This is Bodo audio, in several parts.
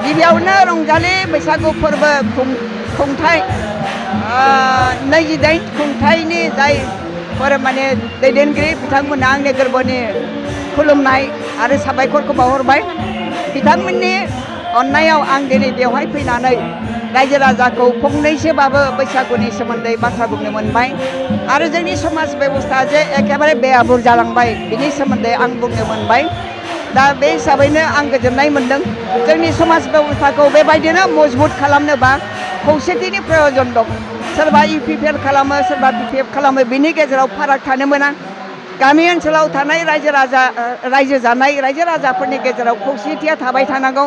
गिबियावनो रंजालि बैसागु फोरबो खुंथाय 28 खुंथायनि जायफोर माने दैदेनगिरि बिथांमोना आंनि गोरबोनि खुलुमनाय आरो साबायखरखौ बावहरबाय बिथांमोननि अननायाव आं दिनै बेवहाय फैनानै रायजो राजाखौ फंनैसोबाबो बैसागुनि सोमोन्दै बाथ्रा बुंनो मोनबाय आरो जोंनि समाज बेबस्था जे एखेबारे बेआबुर जालांबाय बिनि सोमोन्दै आं बुंनो मोनबाय दा बे हिसाबैनो आं गोजोननाय मोनदों जोंनि समाज बेबस्थाखौ बेबायदिनो मजबुत खालामनोबा खौसेथिनि प्रयोजन दं सोरबा इउपिपिएल खालामो सोरबा बिपिएफ खालामो बिनि गेजेराव फाराग थानो मोना गामि ओनसोलाव थानाय रायजो जानाय रायजो राजाफोरनि गेजेराव खौसेथिया थाबाय थानांगौ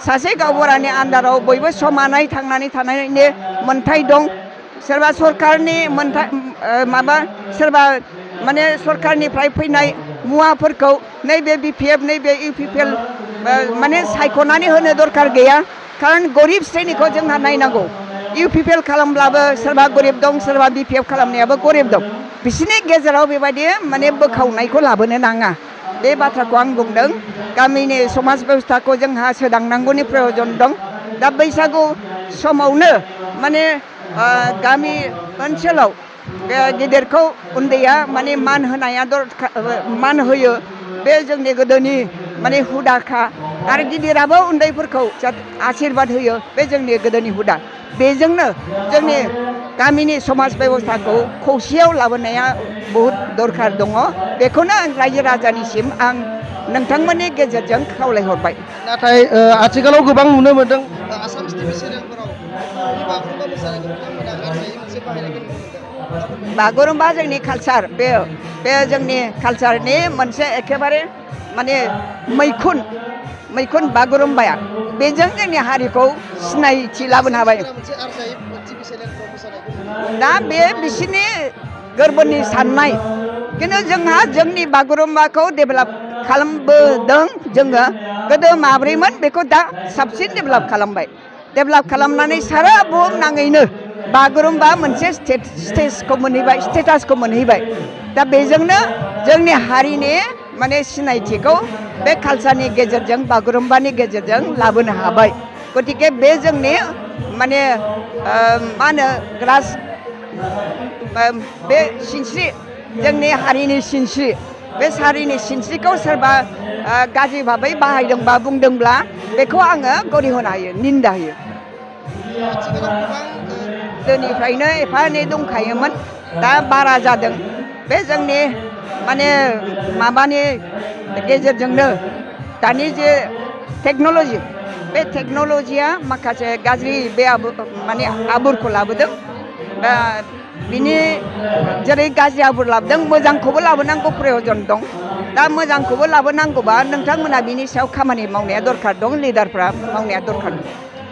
सासे गावबुरानि आन्दाराव बयबो समानै थांनानै थानायनि मोन्थाय दं सोरबा सरकारनि मोन्थाय सोरबा माने सरकारनिफ्राय फैनाय मुवाफोरखौ नैबे बिपिएफ नैबे इउपिपिएल माने सायख'नानै होनो दरकार गैया खारन गरिब श्रेणीखौ जोंहा नायनांगौ इउपिपिएल खालामब्लाबो सोरबा गरिब दं सोरबा बिपिएफ खालामनायाबो गरिब दं बिसोरनि गेजेराव बेबायदि माने बोखावनायखौ लाबोनो नाङा बे बाथ्राखौ आं बुंदों गामिनि समाज बेबस्थाखौ जोंहा सोदांनांगौनि प्रयोजन दं दा बैसागु समावनो माने गामि ओनसोलाव गिदिरखौ उन्दैया माने मान होनाया मान होयो बे जोंनि गोदोनि माने हुदाखा आरो गिदिराबो उन्दैफोरखौ आशीर्बाद होयो बे जोंनि गोदोनि हुदा बेजोंनो जोंनि गामिनि समाज बेबस्थाखौ खौसेयाव लाबोनाया बहुद दरखार दङ बेखौनो आं रायजो राजानिसिम आं नोंथांमोननि गेजेरजों खावलायहरबाय नाथाय आथिखालाव गोबां नुनो मोनदों आसाम स्टेट चेनेलफोराव बागुरुम्बा मोसानायखौ बिथांमोना आरजायै मोनसे बाहायनायखौ नुनो मोनदों बागुरुम्बा जोंनि कालचार बे जोंनि कालचारनि मोनसे एखेबारे माने मैखुन बागुरुम्बाया बेजों जोंनि हारिखौ सिनायथि लाबोनो हाबाय दा बे बिसोरनि गोरबोनि साननाय खिन्थु जोंहा जोंनि बागुरुम्बाखौ डेभेलप खालामबोदों जोङो गोदो माब्रैमोन बेखौ दा साबसिन डेभेलप खालामबाय डेभेलप खालामनानै सारा बुहुमनाङैनो बागुरुम्बा मोनसे स्टेटासखौ मोनहैबाय दा बेजोंनो जोंनि हारिनि माने सिनायथिखौ बे कालचारनि गेजेरजों बागुरुम्बानि गेजेरजों लाबोनो हाबाय गतिके बे जोंनि माने मा होनो बे सिनस्रि जोंनि हारिनि सिनस्रि बे हारिनि सिनस्रिखौ सोरबा गाज्रि भाबै बाहायदोंबा बुंदोंब्ला बेखौ आङो गनायनो हायो निन्दा होयो गोदोनिफ्रायनो एफा एनै दंखायोमोन दा बारा जादों बे जोंनि माने माबानि गेजेरजोंनो दानि जे टेक्न'ल'जि बे टेक्न'ल'जिया माखासे गाज्रि बे माने आबुरखौ लाबोदों दा बिनि जेरै गाज्रि आबुर लाबोदों मोजांखौबो लाबोनांगौ प्रयजन दं दा मोजांखौबो लाबोनांगौबा नोंथांमोना बिनि सायाव खामानि मावनाया दरखार दं लिडारफ्रा मावनाया दरखार दं